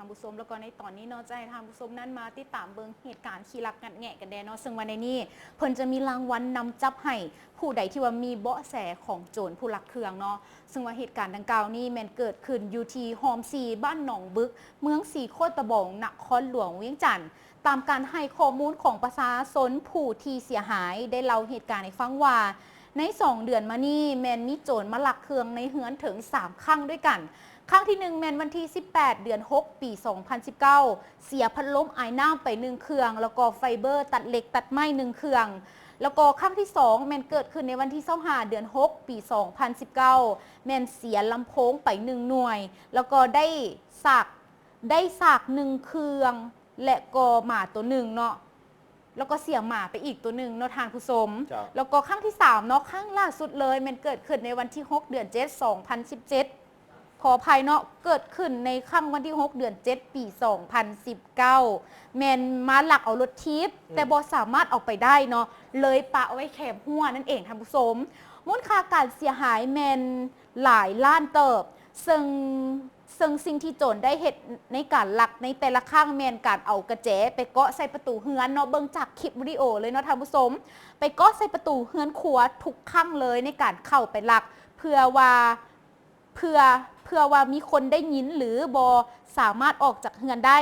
ທ່ານຜູ້ຊົມ ແລ້ວກໍໃນຕອນນີ້ເນາະ ຈະໃຫ້ທ່ານຜູ້ຊົມນັ້ນມາຕິດຕາມເບິ່ງເຫດການຂີ້ລັກງັດແງະກັນແດ່ເນາະ. ເຊິ່ງວ່າໃນນີ້ເພິ່ນຈະມີລາງວັນນຳຈັບໃຫ້ຜູ້ໃດທີ່ວ່າມີເບາະແສຂອງໂຈນຜູ້ລັກເຄື່ອງເນາະ. ເຊິ່ງວ່າເຫດການດັ່ງກ່າວນີ້ແມ່ນເກີດຂຶ້ນຢູ່ທີ່ຮ່ອມສີ່ ບ້ານໜອງບຶກ ເມືອງສີໂຄດຕະບອງ ນະຄອນຫຼວງວຽງຈັນ. ຕາມການໃຫ້ຂໍ້ມູນຂອງປະຊາຊົນຜູ້ທີ່ເສຍຫາຍໄດ້ເລົ່າເຫດການໃຫ້ຟັງວ່າ ໃນສອງເດືອນມານີ້ແມ່ນມີໂຈນມາລັກເຄື່ອງໃນເຮືອນເຖິງສາມຄັ້ງດ້ວຍກັນ. ຄັ້ງທີໜຶ່ງແມ່ນວັນທີສິບແປດ ເດືອນຫົກ ປີສອງພັນສິບເກົ້າ ເສຍພັດລົມອາຍນ້ຳໄປໜຶ່ງເຄື່ອງ ແລ້ວກໍໄຟເບີຕັດເຫຼັກຕັດໄມ້ໜຶ່ງເຄື່ອງ. ແລ້ວກໍຄັ້ງທີສອງແມ່ນເກີດຂຶ້ນໃນວັນທີຊາວຫ້າ ເດືອນຫົກ ປີສອງພັນສິບເກົ້າ ແມ່ນເສຍລຳໂພງໄປໜຶ່ງໜ່ວຍ ແລ້ວກໍໄດ້ສາກ ໄດ້ສາກໜຶ່ງເຄື່ອງ ແລະກໍໝາໂຕໜຶ່ງເນາະ ແລ້ວກໍເສຍໝາໄປອີກໂຕໜຶ່ງເນາະທ່ານຜູ້ຊົມ. ເຈົ້າ. ແລ້ວກໍຄັ້ງທີສາມເນາະ ຄັ້ງລ່າສຸດເລີຍແມ່ນເກີດຂຶ້ນໃນວັນທີຫົກ ເດືອນເຈັດ ສອງພັນສິບເຈັດ ຂໍອະໄພເນາະ ເກີດຂຶ້ນໃນຄັ້ງວັນທີຫົກ ເດືອນເຈັດ ປີສອງພັນສິບເກົ້າ ແມ່ນມາລັກເອົາລົດຖີບ ອືມ ແຕ່ບໍ່ສາມາດເອົາໄປໄດ້ເນາະ ເລີຍປະໄວ້ແຄມຮົ້ວນັ້ນເອງທ່ານຜູ້ຊົມ. ມູນຄ່າການເສຍຫາຍແມ່ນຫຼາຍລ້ານເຕີບ ເຊິ່ງ ເຊິ່ງສິ່ງທີ່ໂຈນໄດ້ເຮັດໃນການລັກໃນແຕ່ລະຄັ້ງແມ່ນການເອົາກະແຈໄປເກາະໃສ່ປະຕູເຮືອນເນາະ ເບິ່ງຈາກຄລິບວິດີໂອເລີຍເນາະທ່ານຜູ້ຊົມ ໄປເກາະໃສ່ປະຕູເຮືອນຄົວທຸກຄັ້ງເລີຍໃນການເຂົ້າໄປລັກ ເພື່ອວ່າ ເພື່ອ ເພື່ອວ່າມີຄົນໄດ້ຍິນ ຫຼື ບໍ່ສາມາດອອກຈາກເຮືອນໄດ້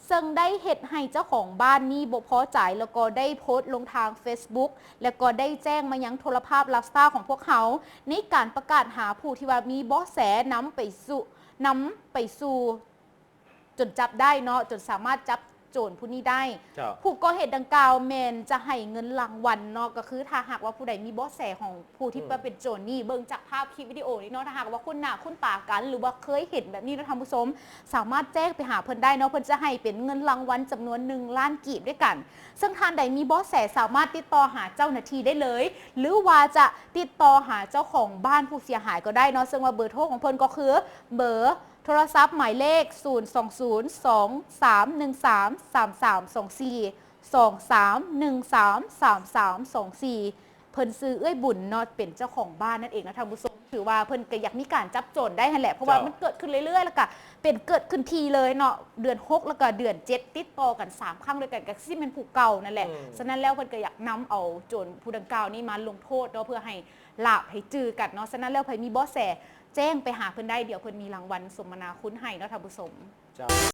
ເຊິ່ງໄດ້ເຮັດໃຫ້ເຈົ້າຂອງບ້ານນີ້ບໍ່ພໍໃຈ ແລ້ວກໍໄດ້ໂພສລົງທາງເຟສບຸກ ແລ້ວກໍໄດ້ແຈ້ງມາຍັງໂທລະພາບລາວສະຕາຂອງພວກເຮົາ ໃນການປະກາດຫາຜູ້ທີ່ວ່າມີເບາະແສນຳໄປສູ່ ນຳໄປສູ່ ຈົນຈັບໄດ້ເນາະ ຈົນສາມາດຈັບໂຈນຜູ້ນີ້ໄດ້. ເຈົ້າ. ຜູ້ກໍ່ເຫດດັ່ງກ່າວແມ່ນຈະໃຫ້ເງິນລາງວັນເນາະ ກໍຄືຖ້າຫາກວ່າຜູ້ໃດມີເບາະແສຂອງຜູ້ທີ່ ອືມ ວ່າເປັນໂຈນນີ້ ເບິ່ງຈາກພາບຄລິບວິດີໂອນີ້ເນາະ ຖ້າຫາກວ່າຄຸ້ນໜ້າຄຸ້ນຕາກັນ ຫຼືວ່າເຄີຍເຫັນແບບນີ້ເນາະທ່ານຜູ້ຊົມ ສາມາດແຈ້ງໄປຫາເພິ່ນໄດ້ເນາະ ເພິ່ນຈະໃຫ້ເປັນເງິນລາງວັນຈຳນວນໜຶ່ງລ້ານກີບດ້ວຍກັນ. ເຊິ່ງທ່ານໃດມີເບາະແສສາມາດຕິດຕໍ່ຫາເຈົ້າໜ້າທີ່ໄດ້ເລີຍ ຫຼືວ່າຈະຕິດຕໍ່ຫາເຈົ້າຂອງບ້ານຜູ້ເສຍຫາຍກໍໄດ້ເນາະ ເຊິ່ງວ່າເບີໂທຂອງເພິ່ນກໍຄືເບີ ໂທລະສັບໝາຍເລກ ສູນສອງສູນ ສອງສາມໜຶ່ງສາມ ສາມສາມສອງສີ່ ສອງສາມໜຶ່ງສາມ ສາມສາມສອງສີ່ ເພິ່ນຊື່ເອື້ອຍບຸນເນາະ ເປັນເຈົ້າຂອງບ້ານນັ້ນເອງເນາະທ່ານຜູ້ຊົມ. ຖືວ່າເພິ່ນກໍຢາກມີການຈັບໂຈນໄດ້ຫັ້ນແຫຼະ ເພາະວ່າ ເຈົ້າ ມັນເກີດຂຶ້ນເລື້ອຍໆ ແລ້ວກໍເປັນເກີດຂຶ້ນຖີ່ເລີຍເນາະ ເດືອນຫົກ ແລ້ວກໍເດືອນເຈັດ ຕິດຕໍ່ກັນສາມຄັ້ງດ້ວຍກັນ ກໍຊິແມ່ນຜູ້ເກົ່ານັ້ນແຫຼະ. ອືມ ສະນັ້ນແລ້ວເພິ່ນກໍຢາກນຳເອົາໂຈນຜູ້ດັ່ງກ່າວນີ້ມາລົງໂທດເນາະ ເພື່ອໃຫ້ລາບໃຫ້ຈື່ກັນເນາະ. ສະນັ້ນແລ້ວໃຜມີເບາະແສແຈ້ງໄປຫາເພິ່ນໄດ້ ດຽວເພິ່ນມີລາງວັນສົມມະນາຄຸນໃຫ້ເນາະທ່ານຜູ້ຊົມ. ເຈົ້າ.